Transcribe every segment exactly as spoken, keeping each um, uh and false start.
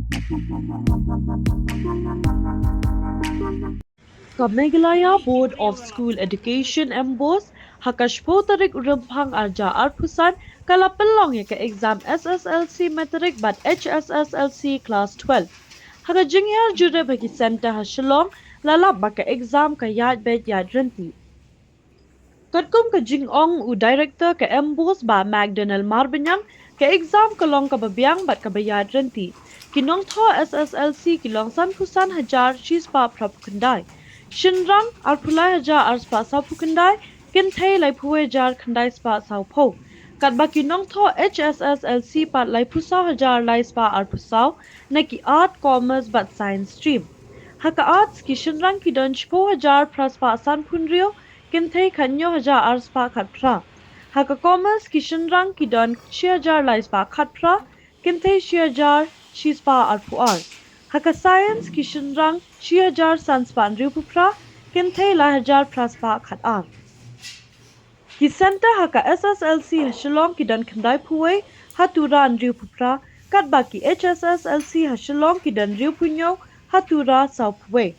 Ka Meghalaya Board of School Education, MBOSE, ha ka shiphew tarik u Rymphang arhajar arphew san ka la pynlong ïa ka exam S S L C Matric bad H S S L C Class twelve. Ha ka jinghiar jurip ha ki centre ha Shillong, la lap ba ka exam ka ïaid beit ïaid ryntih. Katkum ka jingong u Director ka MBOSE Bah McDonald Marbaniang, ka exam ka long kaba biang bad kaba ïaid ryntih. Ki nongthoh S S L C ki long sanphew san hajar shispah phraphew khyndai, shynrang arphew lai hajar arspah sawphew khyndai, kynthei laiphew wei hajar khyndai spah sawphew. Katba ki nongthoh H S S L C pat laiphew saw hajar lai spah arphew saw na ki Art, Commerce bad Science stream. Ha ka Arts, ki shynrang ki don shiphew hajar phra spah sanphew hynriew, kynthei khathynñiew hajar ar spah khatphra. Ha ka Commerce, ki shynrang ki don shi hajar lai spah khatphra, kynthei shi hajar shi spah arphew ar. Ha ka Science, ki shynrang shi hajar san spah hynriewphew phra, kynthei lai hajar phra spah khatar. Ki centre ha ka S S L C ha Shillong ki don khyndaiphew wei, ha Tura hynriewphew phra, katba ki H S S L C ha Shillong ki don hynriewphew hynñiew, ha Tura sawphew wei.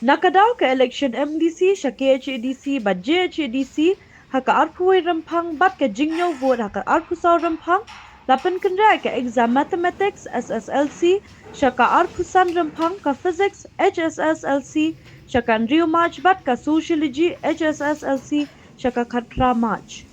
Na ka daw ka election M D C sha K H A D C bad J H A D C ha ka arphew wei Rymphang bad ka jingñiew vote ha ka arphew saw Rymphang, la pynkynriah ïa ka exam Mathematics S S L C sha ka arphew san Rymphang, ka Physics H S S L C sha ka hynriew March bad ka Sociology H S S L C sha ka khatphra March.